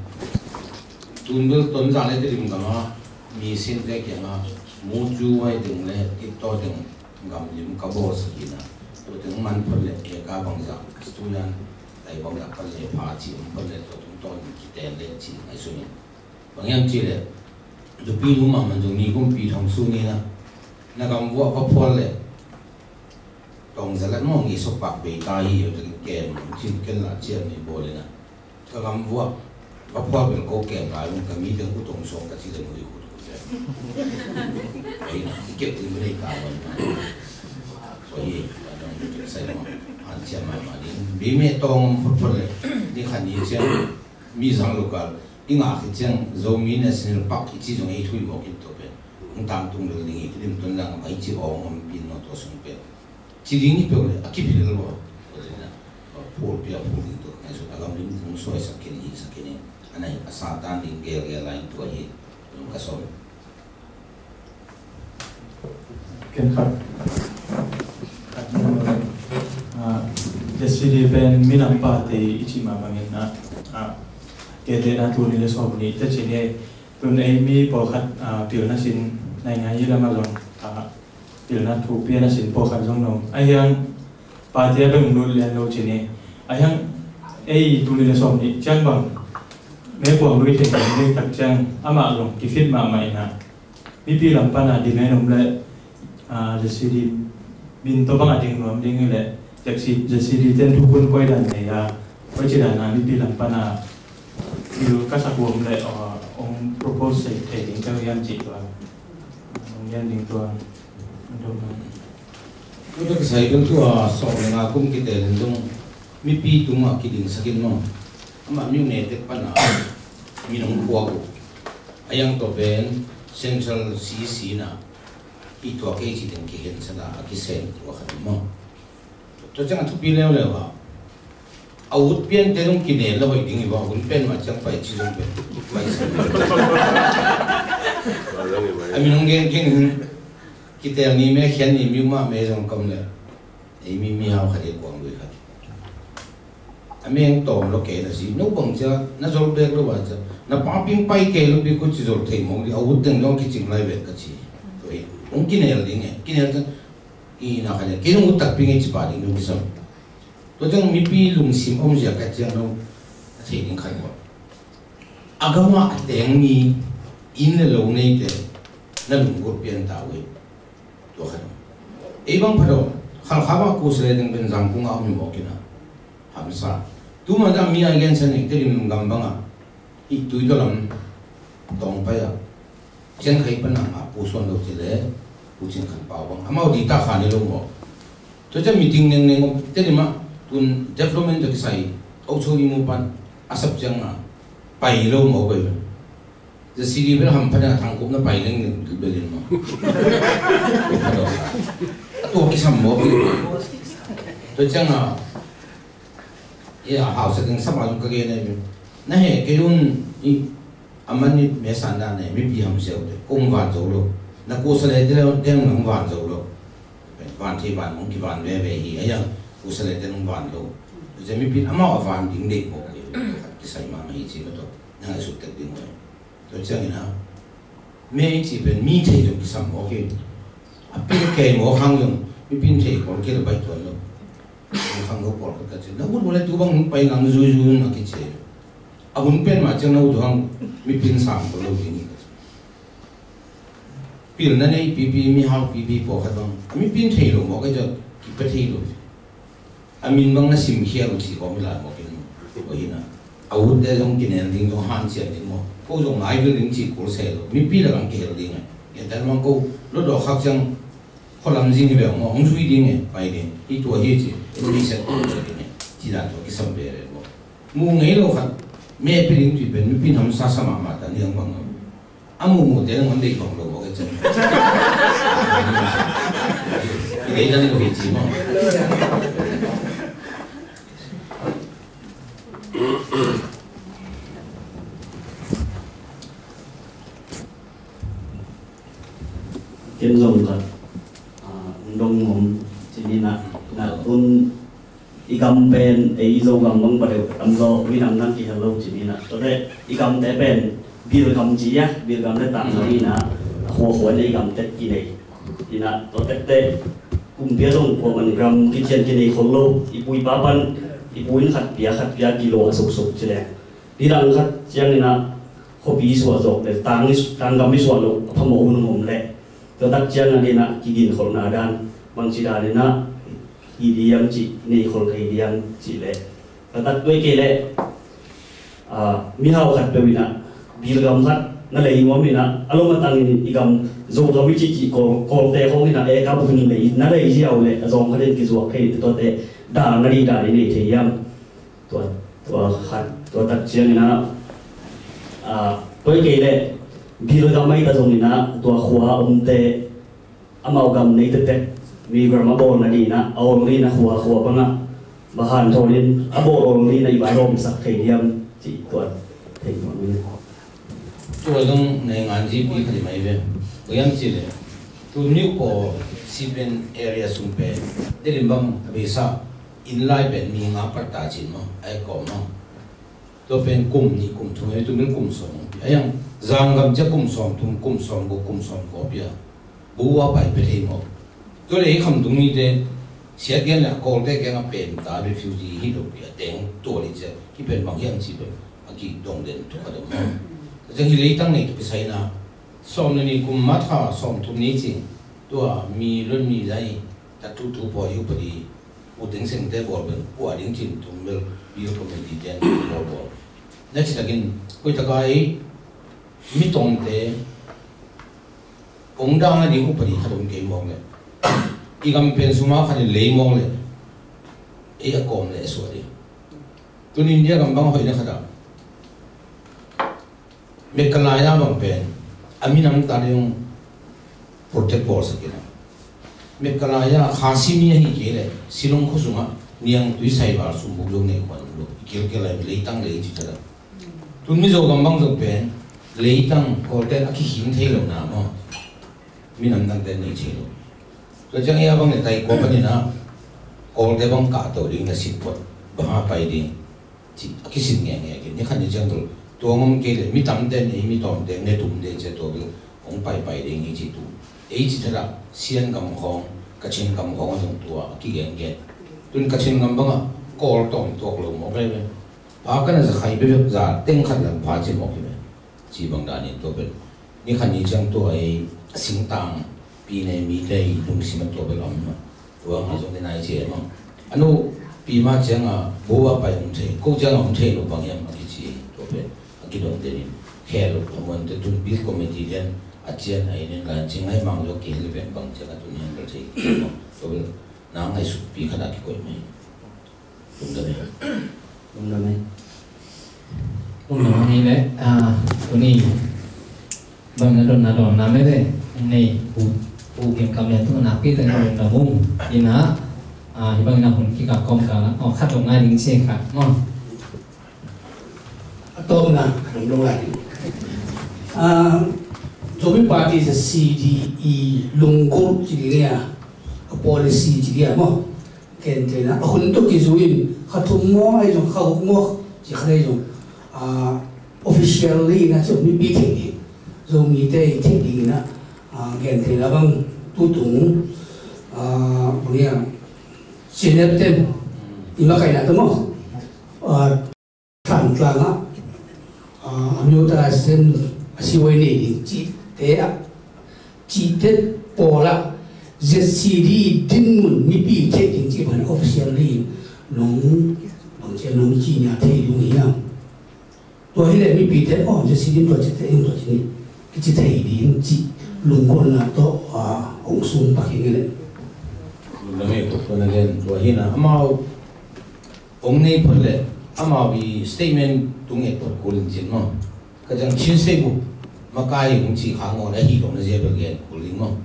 Tun bel Tonzang le Tedim gam a mi sinte kiang a mu cu vai ding le tiktaw ding gam lim ka bawl sak ina. Tua ding man phot le eka bangzah student tai bangzah pan le pha ci om phot le tua tung tawn kiten le ci ngai sung in. Bang hiam ci le dupi lu mah man zong ni kumpi thong su ni na na gam vuah va phual le Tawng zalat maw ngi sokpak bei ta hi, ken cin ken la cian ni bawl ina. Ka gam vuak ka phuak bel ko kem lai un ka mi teng u tong sawng ka ci le mu i khut khut le. Ei na i kep ding mu nei ta wan na. Ko hi ka dong sai maw an cian mai ma ding bi me tawng phut phut le ni khan ni cian mi zang lo kal i ngah khit ciang Zomi National Park i ci zong ei thui mawk in tawh pen hong tangtung lel ding hi. Tedim Tonzang a i ci awng om pin maw tua sung pen ci ding hi peuh le a kiphil lo. Tua zen a phul pia phul ding tua ka ngaihsut a gam lim hong suaisak khin hi sak khin in a na hi a Satan ding gelgel lai in tua hi. Ka sawm. Ken khat. Khat. Ah, J C D pen minam pate i cih mah bangin ah, ah, kei te na tul nih le sawm nih te ci ni. Tun ei mi pawlkhat, ah, pilna sin, naingngan hi lamah zong, ah, pilna thu piana sin pawlkhat zong no. Ahi hang pate a beng lut lian lo ci ni. Ahi hang ei tul nih le sawm nih ciang bang me puang lui thei ding tak ciang amah zong kifit mahmah ina. Mipi lam pana demand om le, ah, J C D min to bang a ding nuam ding hi le, J C, J C D ten thukhun koi dan nei a, koi ci dan a mipi lam pana bil ka sak om le, ah, ong propose sei thei ding ka hiam ci tua. Ong hiam ding tua. Ong dong. Tua ka sai bil tua sawm le nga kum kite lin zong mipi tungah kiding sakin maw. Amah miu ne tek pana min ong puak uh. A yang to pen Central C C na. Hih tua kei ci teng kihen sana a kisem tua khat maw. Tua ciang a thupi leuleu a, a ut pian te zong kinel le hoih ding hi va, hun pen mah ciang pai ci zong pen pai sa. A min hong gen keng hin kitel ni me khian ni miu mah me zong kam le. Ei mi mihau khat i kuang lui khat. A meng tawm lo kei na si, no bang cia, na zol bek lo bang cia, na pa ping pai kei lo bi ko ci zol thei mong di, a ut teng dong kicing lai vet ka ci. Tua hi, ong kinel ding e, kinel cia, i na kha le, kei nong ut tak ping e ci pa ding nong kisam. Tua ciang mipi lungsim om zia ka ciang no, a thei ding khat ko. A gama a teng mi, inn le lo nei te, na lungkut pian ta uh e. Tua khat. Ei bang phat aw, Khalkha bang kusa le ding pen Zangkung a om hi mawk ina. Hamsa. Tuma ta mi a gensa ning Tedim gam banga. Hih Tuidaw lam tawng pai a. Cian khai pan a nga Pu Suan Lo ci le Pu Cin Khan Pau bang. Amau di ta khan hi lo mawk. Tua cian meeting nengneng om Tedim a tun development tawh kisai. Au cho i mu pan a sap ciang a pai lo mawk bai. J C D bel hampha ding a Thangkup na pai leng ning tu bel in maw. A tua kisam maw. Tua ciang a, e a hausa ding sama zong ka gen a i bel. Na he kei un i a man i me san dan a i mipi ham siau te. Kong van zo lo. Na kusa le te le deng nang van zo lo. Van thei van mong ki van veve hi a ya. Kusa le te nang van lo. Tua ciang mipi amau a van ding dei maw. Kisai mah mah hi ci mah tua. Na ngai suk tek ding maw. Tua ciangin a, me i cih pen mi thei zong kisam mawk hi. A pil kei mawk hang zong, mipin thei pawl kei lo baih tuan lo. Mawk hang lo pawl khat ka ci. Na ut uh le tu bang hong pai nang zui zui na kici. A hun pen mah ciang na ut uh hang, mipin sam ko lo ding hi ka ci. Pilna nei pipi, mihau pipi pawlkhat bang. A mipin thei lo mawk ka ci, kipa thei lo. A min bang na simkhia uh cih kawm i lai mawk in maw. Tua hi na. A utte zong kinel ding zong hanciam ding maw. Ko zong ngai bil ding cih kul se lo. Mipi le bang kihel ding e. Ngen tan bang ko lo dawh khak ciang khualam zing hi beng maw. Hong zui ding e. Pai ding. Hi tua hi ci. Hong mi set tua ding e. Ci dan tua kisam bere maw. Mu ngei lo khat. Me pi ding tui pen mipi nam sa sa mahmah ta niang bang maw. A muhmuhte nangawn deih bang lo mawk e cian. I deih dan i lo hi ci maw. Ken zong khat, ah, ung dong ngom ci ni na, na tun I gam pen ei Zogam bang bang deuh tam zaw, minam nang kihel lo ci ni na. Tuate i gamte pen bilgam ci a, bilgam le tangzang i na, a khuakhua in ei gamte kinei. I na, tuate te kumpi a zong kua man gram kithian kinei khol lo. I pu i pa pan, i pu in khat pia, khat pia kilo a suksuk ci leng. Nidang khat ciang i na, khuapi i suah zawk le, tang i, tanggam i suah loh, a phamawh hun hong om le. Tua tak ciang a dina, kiginkholhna dan, bangci dan i na, hi diam cih, nei khol thei diam cih leh. Ka tak tuai kei leh, ah, mihau khat peuh in ah, bilgam khat na lei nuam in ah, a lom a tangin i gam Zogam i cih cih kawl, kawlte khawng in ah, e kap hun lei, na lei ziau leh, a zawng khat in kizuak thei in tuate, dal na dih dan i nei thei hiam? Tua, tua khat, tua tak ciang in ah, ah, tuai kei leh, bilgam ai ta zong in ah, tua khua a omte, amau gam nei tektek, migram a bawl nading in ah, a awl nading in ah khua, khua bang ah, va hanthawn in, a bawl awl nading in ah i va lawmsak thei diam, cih tua thei nuam ing. Tua zong nei ngan zipi khat i mai ve. Tua hiam cih leh, Tu New Paw Sipen area sung pen Tedim bang a beisa inn lai pen mi nga patta cin maw, a kawm maw. Tua pen kum nih kum thum, tu min kum sawm hong pia. A yang Zanggam cia kum sawm thum, kum sawm guk, kum sawm kua pia. Buwa pai pia thei maw. Tua le hi Khamtung mite siat gen le a Kawlte kiangah pen ta refugee hi lo pia teng tua le cia hi pen bang hiam ci pen a kidong den tu ka dong maw. Tua ciang hi leitang nei tu kisaina sawm le nih kum March kha sawm thum ni cing tua mi lun mi zai tatu tu pawi upadi u Teng Sengte bawl bel puah ding cin tung bel bill committee ten bawl bawl. Na ci takin koi taka ei mi tawmte kong dang a ding upadi khat om kei mawk le i gam pen suma khat in lei mawk le ei a kawm le a suah ding. Tun India gam bang hoihna khat ah Meghalaya bang pen a minam ta ding protect bawlsak in a. Meghalaya Khasi mi ahi kei le Shillong khua sungah niangtui saival sumbuk zong nei khuan lo i kilkel lai leitang lei ci thada. Tun Mizo gam bang zong pen leitang Kawlten a kikhing thei lo na maw. Minam dangten nei thei lo. Tua ciang ia bang le tai kua panin a Kawlte bang kahto ding na sitpot bang a pai ding. Ci a kisin ngenge kei ni khan ni ciang tul tua ngom kei le mi tamten ei mi tawmte ne tum de cia tua bil hong paipai ding hi ci tu ei ci thada Sian gam khawng Kachin gam khawng a zong tua a kigenggen. Tun Kachin gam bangah Kawl tawm tuak lo mawk le ve. Pha kana za khai bebek za teng khat lam pha ci mawk hi ve. Ci bang danin tua pen ni khan ni ciang tua ei a singtang pi nei mite i lungsim a tua pen om ma. Tua nga zong ni nai ci em a. A nu pi ma ciang a bu a pai om thei ko ciang a om thei lo bang hiam a kici tua pen a kidong tenin khel lo a muan te tun bill committee lian a cian a inin lan ci ngai mang zong kihel pen bang ciang a tun hian bel thei tua pen na ngai suk pi khat a kikoih mai. Lungdam e. Lungdam e. Lungdam hi le, ah, tuni bang na don na don na me le, nei u u kim kam le tu na pi te na lungdam um. Ina, ah, hi bang na hun ki ka kom ka la. Oh, khat dong ngai ding che khat. Oh. A tawpna lungdam ngai. Ah, Zomi Party is a C D E lunggulh ci ding a, a policy ci ding a maw. Gentehna a hun tawh kizui in kha thum maw ahi zong kha guk maw ci kha ahi zong, ah, officially na ci mipi theih ding Zomite i theih ding ina, ah, gentehna bang tutung, ah, bang hiam C N F ten i makaihna tawh maw, ah, Thantlang ah, ah, a myo ta sen a siwai nei ding cihte ah cihte pawl ah Z C D dinmun mipi theih ding cih bang officially nong bang cia nong ci nia thei ding hiam. Tua hi le mipite oh Z C D tua cihte in tua ci ni kici thei ding cih lunggulhna tawh, ah, hong sung pak hi nge le. Lungdam e, tua na gen tua hi na amau Hong nei phot le amau i statement tung et phot kul in cin maw. Ka ciang Chin State Bup makai hong ci kha ngawn a hi lo na zia bel gen kul ding maw.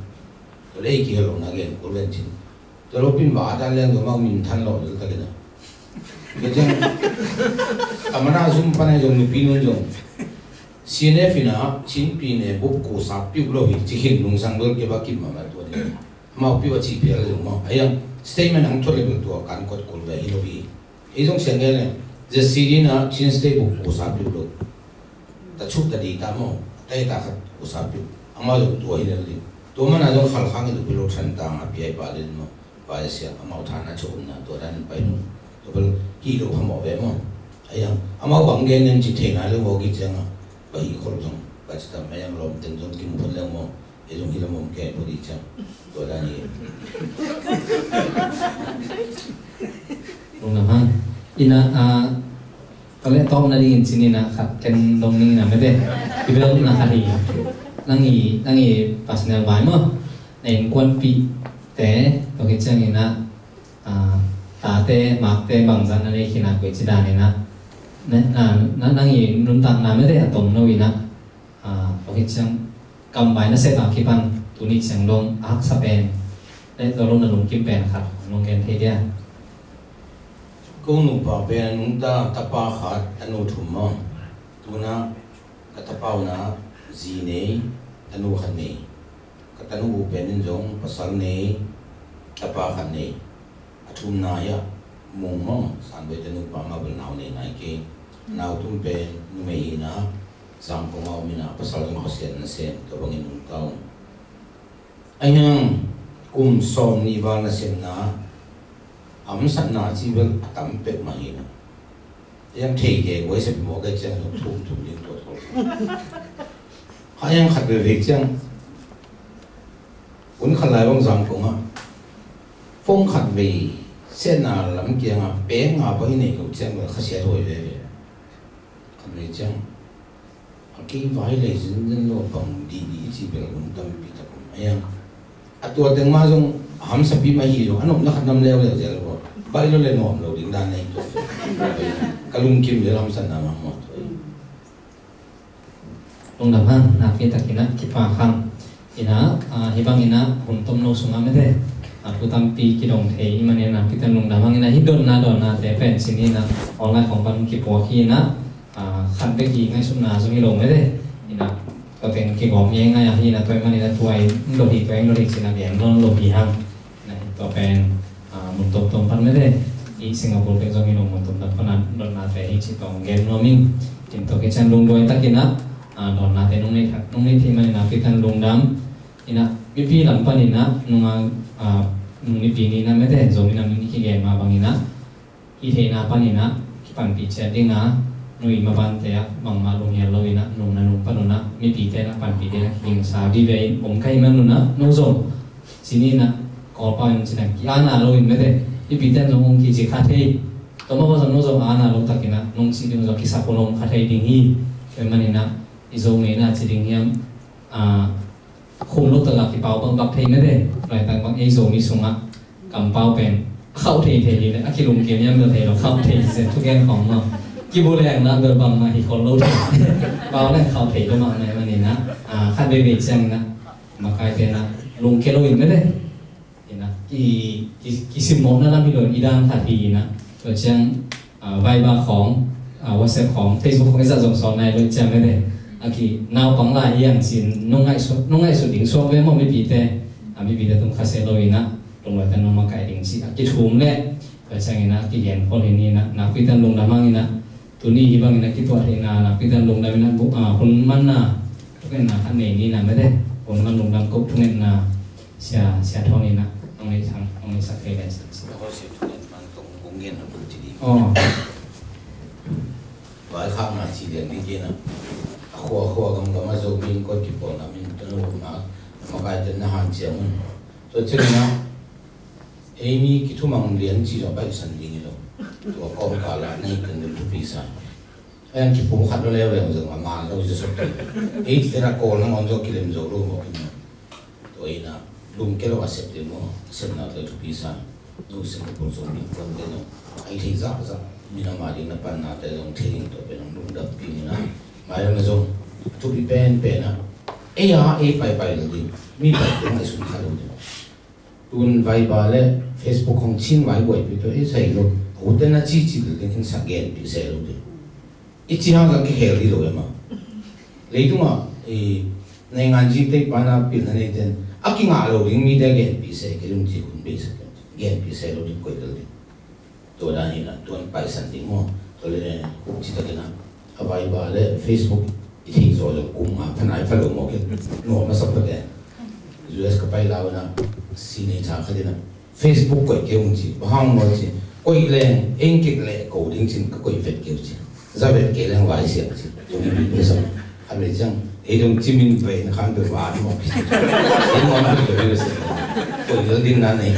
Tua le i kihel lo na gen kul len cin. Tua lo pin ba a dan leng zong amau min than lo lel ta le na. Ka ciang kamana zum pan a zong nupi nun zong C N F ina Chin pi ne bup ko sa piu lo hi ci khin lungsang bel ke ba kim ma ma tua ding. Amau piu a cih pial zong maw. A yang statement ang thuat le bel tua kan kot kul ve hi lo hi. Ei zong siang nge le Z C D na Chin State Bup kusa piu lo. Ta chuk ta di ta maw. Ta ta khat kusa piu. Amau zong tua hi lo ding. Tua mana zong khal khang i lo pi lo than ta nga pi ai pa le maw. Pa ai siang amau than a chuk na tua dan pai lo. Tua bel hi lo pha maw ve maw. A yang amau bang gen nem ci thei na le maw ki ciang a. Ba hi khol zong ba ci tam a yang lom teng zong ki mu phon le maw. Ei zong hi lam om kei pudi ciang. Tua dan hi. Lungdam hang. Ina, ah, ka le tawpna dingin cin ina khat ken dong ning ina mete. Ki bel na khat hi. Nang i, nang i personal vai maw. Na innkuanpihte, tua khit ciang ina, ah, tate, makte, bangzah na nei khin a koi ci dan ina. Na, na, na, nang i nuntakna mete a tom no ina. Ah, tua khit ciang kam vai na sep a kipan tuni ciang dong a haksa pen le tua lo na lungkim pen khat nong gen thei dia. Ko nupa pen a nungta tapa khat a nu thum maw. Tuna ka tapa una zi nei a nu khat nei. Ka tanu uh pen in zong pasal nei, tapa khat nei. A thumna hi a, Mung maw, Sanboi tanu pa mah bel nau nei nai kei. Nau thum pen numei hi na, Zangkong a om hi na, pasal zong Pasian nasem, tua bangin nungta uh. Ahi hang kum sawm nih val nasemna a hamsatna ci bel a tam pek mah hi na. Yang thei kei, wai sep mawk kei ciang zong thum thum ding tua thawl. Kha yang khat veve ciang hun khat lai bang Zangkong ah phone khat vei setna lam kiangah peng nga bang i neih loh ciang bel kha siat huai veve. Khat vei ciang a kei vai lei zinzen lo bang dih dih i ci bel hun tampi tak om. Ahi hang a tua teng mah zong a hamsapi mah hi zong a nopna khat nam leuleu zel lo. Baih lo le nuam lo ding dan nei tua. Ka lungkim zel hamsatna mahmah tua. Lungdam hang, nakpi takin ah kipak hang. Ina, ah, hih bangin ah hun tomno sungah mete, ah, thu tampi kidong thei i manin ah nakpi takin lungdam hang. Ina, hih dotna dotnate pen ci-in ah online khong pan kipuak hi ina, ah, khat bek hi, ngaihsutna zong hi lo mete. Ina, tua teng kigawm hi ngai a hi ina, tua i manin ah tua i dot hi, tua i dot hi ci-in ah gen nawn lo hi hang. Ina, tua pen, ah, mun tomtom pan mete, i Singapore pen zong hi lo mun tomtom pan a dotnate hi ci tawh gen nuam ing. Ina, tua khit ciang lungduai takin ah, ah, dotnate nong nei thak, nong nei thei manin ah nakpi takin lungdam. Ina, mipi lam panin ah nung a, ah, nung Mipi Ni in ah mete, Zomi Nam Ni in kigen mah bangin ah, i theihna panin ah kipanpih ciat ding a, nui mabante ah bangmah lunghial lo in ah, nung na nung pan un ah mipite in ah panpih ding a kigingsa vive in om ka hih man un ah, no zong ci-in ah, Kawlpau in ci-in ah ki-ana lo in mete, mipite in zong hong kici kha thei. Tua mah bang zong no zong ana lo takin ah nong cih ding zong kisap hun om kha thei ding hi. Tua manin ah i Zo ngeina ci ding hiam, ah, khum lo tak a kipau bakbak thei mete. Laitak bang ei Zomi sungah kampau pen a khauh thei thei hi le, a kilungkim hiam bel thei lo, khauh thei hi se thugen khawng maw. Kibuleng na bel bangmah hi khol lo thei. Pau le khauh thei lo mah na i manin ah, ah, khat veve ciangin ah makaite in ah lungkia lo in mete. Ina, ki, ki, kisimmawhna lam hi lo in i dan khat hi ina. Tua ciang, ah, Viber khawng, ah, WhatsApp khawng, Facebook khawng i zat zong sawt nai lo ciang mete. A ki naupang lai hi hang ci-in nong ngaihsut, nong ngaihsut ding suak ve maw mipite. Ah, mipite tung kha se lo ina, lungduai takin nong makaih ding ci a kithum le. Tua ciangin ah kigen khol hi ina, nakpi takin lungdam hang ina. Tuni hih bangin a kituah theihna nakpi takin lungdam ina, bu-, ah, hun manna thungetna khat nei ni ina mete. Hun man lungdam ko thungetna Sia, Sia Thawng ina nong neih thang, nong neihsak thei le sia. Aw. Vaikhakna ci lian ding kei na. A khua khua gam gam a Zomi in kong kipawlna min tun a hukna makaite na hanciam un. Tua ciangin ah ei mi kithumang lian ci lo baihsan ding hi lo. Tua kawmkal ah na hi teng ding thupi sa. Ahi hang kipumkhat lo leuleu zong a man lo hi zaw sawt. Ei cih tena kawl nangawn zong kilem zo lo mawk hi maw. Tua ina lungkia lo a sep ding maw, a sepna tua thupi sa. Nu Singapore zong mi kuan te zong a i thei zahzah, minam a ding na panna te zong thei ding tua pen hong lungdampi ni na. Mailam a zong thupi penpen a, ei a ei paipai lo ding, mi pai ding a i sun kha lo ding. Tun Viber le Facebook hong cin vai buaipi tua i sai lo. A ute na cici lo ding in sa genpih se lo ding. I ci hang zang kikhel dih lo e ma. Leitungah i naingan zite pana pilna neiten a kingah lo ding mite genpih se kei ding ci hun beisak genpih se lo ding koih lo ding. Tua dan hi na tuan paisan ding maw. Tua le citakin a Viber le Facebook i thei zaw zong kum nga phanai pha lo maw kei nuam a sa pha kei. U S ka pai lau na si nei tha kha ding na. Facebook koih kei ung ci, bang hang maw ci, koih leng, eng kik leh ko ding cin ka koih vet kei uh ci. Za vet kei leng vai siam ci. Tung i bit besa. Khan ve ciang, ei dong cimin vei na khan ve van maw. Ei maw na ve ve se. Koih lel ding na nei.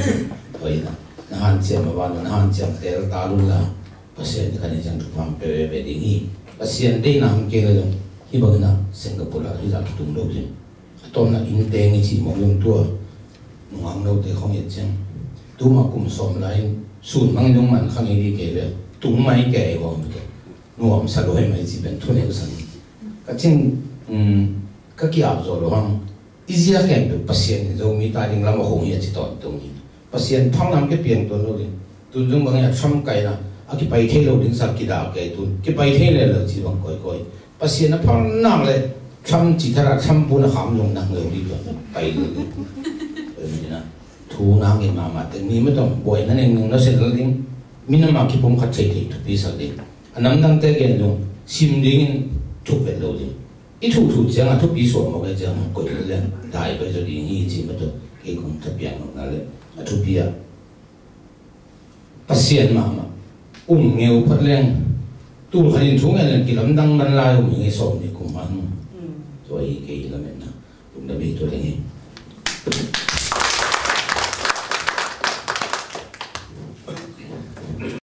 Koih na. Na han ciam ma van, na han ciam tel ta lun la. Pasian khan i ciang thupha pe ve ve ding hi. Pasian deihna hong kei la dong. Hi bang na Singapore la hi la kitung lo cin. A tawpna inn teng i cih mawk zong tua nungak note khawng i et ciang tuma kum sawm lai-in sun mang zong man khang i dih kei ve. Tung mai kei i hawm te nuamsa luai mai ci pen thuneu san. Ka cing, um, ka ki-ap zaw lo hang i zia khempeuh Pasian in Zomi ta ding lam a hong hi a ci tawntung hi. Pasian phalnam ke piang tuan lo ding. Tun zong bangin a Trump kaina a kipai thei lo ding sa kidah kei tun. Kipai thei le lo ci bang kawikawi. Pasian a phalnam le Trump ci thara Trump puna kham zong nang lo dih tua pai lo dih. Tua ni na thu nang in mahmah teng ni matong buai na neng nung na sel ding. Minam a kipum khat thei thei thupi sak ding. A namdang te gen zong sim dingin thuk vet lo ding. I thuh thuh ciang a thupi suak mawk e ciang koih lo leng dai pai zo ding hi ci matong kei kong thapiak nokna le a thupi a Pasian mahmah um ngeu phat leng tul khat in thu ngen leng kilamdang man lai um hi ngei sawm ni kum man. Tua hi kei lametna lungdam hi tua leng hi.